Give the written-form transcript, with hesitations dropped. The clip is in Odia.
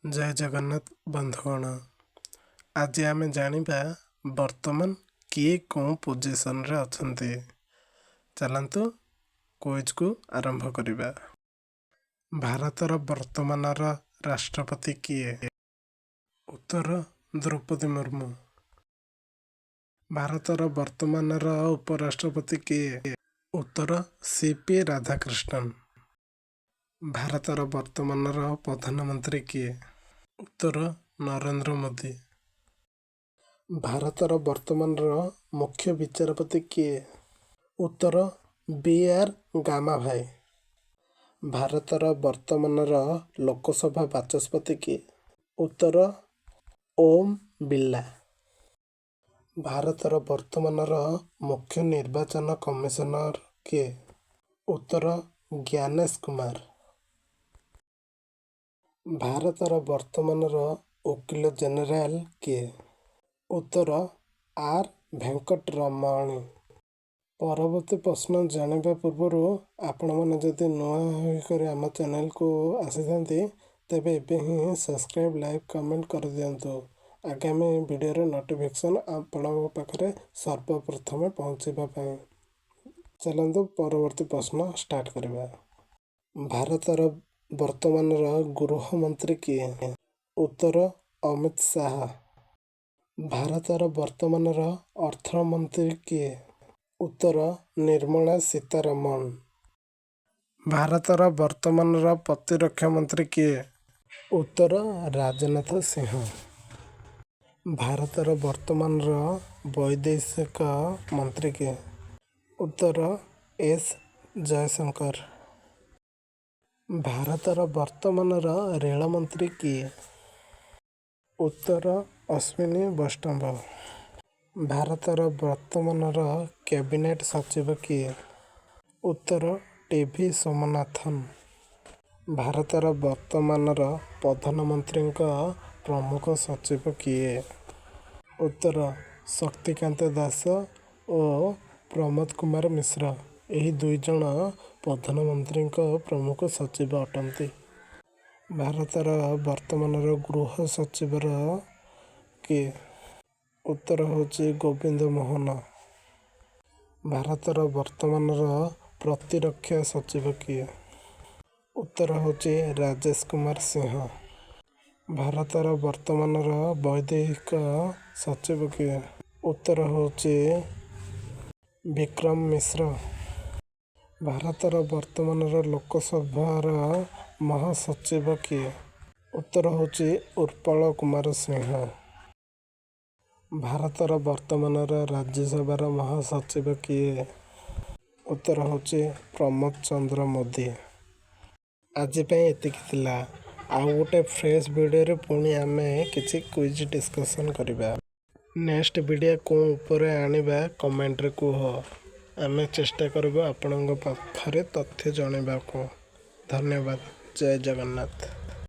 ଜୟ ଜଗନ୍ନାଥ ବନ୍ଧୁଗଣ, ଆଜି ଆମେ ଜାଣିବା ବର୍ତ୍ତମାନ କିଏ କେଉଁ ପୋଜିସନରେ ଅଛନ୍ତି। ଚାଲନ୍ତୁ, କୁଇଜକୁ ଆରମ୍ଭ କରିବା। ଭାରତର ବର୍ତ୍ତମାନର ରାଷ୍ଟ୍ରପତି କିଏ? ଉତ୍ତର ଦ୍ରୌପଦୀ ମୁର୍ମୁ। ଭାରତର ବର୍ତ୍ତମାନର ଉପରାଷ୍ଟ୍ରପତି କିଏ? ଉତ୍ତର ସି ପି ରାଧାକୃଷ୍ଣନ। ଭାରତର ବର୍ତ୍ତମାନର ପ୍ରଧାନମନ୍ତ୍ରୀ କିଏ? ଉତ୍ତର ନରେନ୍ଦ୍ର ମୋଦି। ଭାରତର ବର୍ତ୍ତମାନର ମୁଖ୍ୟ ବିଚାରପତି କିଏ? ଉତ୍ତର ବି ଆର୍ ଗଭାଇ। ଭାରତର ବର୍ତ୍ତମାନର ଲୋକସଭା ବାଚସ୍ପତି କିଏ? ଉତ୍ତର ଓମ୍ ବିର୍ଲା। ଭାରତର ବର୍ତ୍ତମାନର ମୁଖ୍ୟ ନିର୍ବାଚନ କମିଶନର କିଏ? ଉତ୍ତର ଜ୍ଞାନେଶ କୁମାର। ଭାରତର ବର୍ତ୍ତମାନର ଓକିଲ ଜେନେରାଲ କିଏ? ଉତ୍ତର ଆର୍ ଭେଙ୍କଟରମଣି। ପରବର୍ତ୍ତୀ ପ୍ରଶ୍ନ ଜାଣିବା ପୂର୍ବରୁ ଆପଣମାନେ ଯଦି ନୂଆ ହୋଇକରି ଆମ ଚ୍ୟାନେଲକୁ ଆସିଥାନ୍ତି, ତେବେ ଏବେ ହିଁ ସବସ୍କ୍ରାଇବ୍, ଲାଇକ୍, କମେଣ୍ଟ କରିଦିଅନ୍ତୁ, ଆଗାମୀ ଭିଡ଼ିଓର ନୋଟିଫିକେସନ୍ ଆପଣଙ୍କ ପାଖରେ ସର୍ବପ୍ରଥମେ ପହଞ୍ଚିବା ପାଇଁ। ଚାଲନ୍ତୁ, ପରବର୍ତ୍ତୀ ପ୍ରଶ୍ନ ଷ୍ଟାର୍ଟ କରିବା। ଭାରତର ବର୍ତ୍ତମାନର ଗୃହମନ୍ତ୍ରୀ କିଏ? ଉତ୍ତର ଅମିତ ଶାହ। ଭାରତର ବର୍ତ୍ତମାନର ଅର୍ଥମନ୍ତ୍ରୀ କିଏ? ଉତ୍ତର ନିର୍ମଳା ସୀତାରମଣ। ଭାରତର ବର୍ତ୍ତମାନର ପ୍ରତିରକ୍ଷା ମନ୍ତ୍ରୀ କିଏ? ଉତ୍ତର ରାଜନାଥ ସିଂହ। ଭାରତର ବର୍ତ୍ତମାନର ବୈଦେଶିକ ମନ୍ତ୍ରୀ କିଏ? ଉତ୍ତର ଏସ୍ ଜୟଶଙ୍କର। ଭାରତର ବର୍ତ୍ତମାନର ରେଳମନ୍ତ୍ରୀ କିଏ? ଉତ୍ତର ଅଶ୍ୱିନୀ ବୈଷ୍ଣବ। ଭାରତର ବର୍ତ୍ତମାନର କ୍ୟାବିନେଟ୍ ସଚିବ କିଏ? ଉତ୍ତର ଟି ଭି ସୋମନାଥନ। ଭାରତର ବର୍ତ୍ତମାନର ପ୍ରଧାନମନ୍ତ୍ରୀଙ୍କ ପ୍ରମୁଖ ସଚିବ କିଏ? ଉତ୍ତର ଶକ୍ତିକାନ୍ତ ଦାସ ଓ ପ୍ରମୋଦ କୁମାର ମିଶ୍ର। ଏହି ଦୁଇ ଜଣ ପ୍ରଧାନମନ୍ତ୍ରୀଙ୍କ ପ୍ରମୁଖ ସଚିବ ଅଟନ୍ତି। ଭାରତର ବର୍ତ୍ତମାନର ଗୃହ ସଚିବର କିଏ? ଉତ୍ତର ହେଉଛି ଗୋବିନ୍ଦ ମୋହନ। ଭାରତର ବର୍ତ୍ତମାନର ପ୍ରତିରକ୍ଷା ସଚିବ କିଏ? ଉତ୍ତର ହେଉଛି ରାଜେଶ କୁମାର ସିଂହ। ଭାରତର ବର୍ତ୍ତମାନର ବୈଦେଶିକ ସଚିବ କିଏ? ଉତ୍ତର ହେଉଛି ବିକ୍ରମ ମିଶ୍ର। ଭାରତର ବର୍ତ୍ତମାନର ଲୋକସଭାର ମହାସଚିବ କିଏ? ଉତ୍ତର ହେଉଛି ଉତ୍ପଳ କୁମାର ସିଂହ। ଭାରତର ବର୍ତ୍ତମାନର ରାଜ୍ୟସଭାର ମହାସଚିବ କିଏ? ଉତ୍ତର ହେଉଛି ପ୍ରମୋଦ ଚନ୍ଦ୍ର ମୋଦି। ଆଜି ପାଇଁ ଏତିକି ଥିଲା। ଆଉ ଗୋଟେ ଫ୍ରେଶ୍ ଭିଡ଼ିଓରେ ପୁଣି ଆମେ କିଛି କୁଇଜ୍ ଡିସ୍କସନ୍ କରିବା। ନେକ୍ସଟ ଭିଡ଼ିଓ କେଉଁ ଉପରେ ଆଣିବା, କମେଣ୍ଟରେ କୁହ। ଆମେ ଚେଷ୍ଟା କରିବୁ ଆପଣଙ୍କ ପାଖରେ ତଥ୍ୟ ଜଣାଇବାକୁ। ଧନ୍ୟବାଦ। ଜୟ ଜଗନ୍ନାଥ।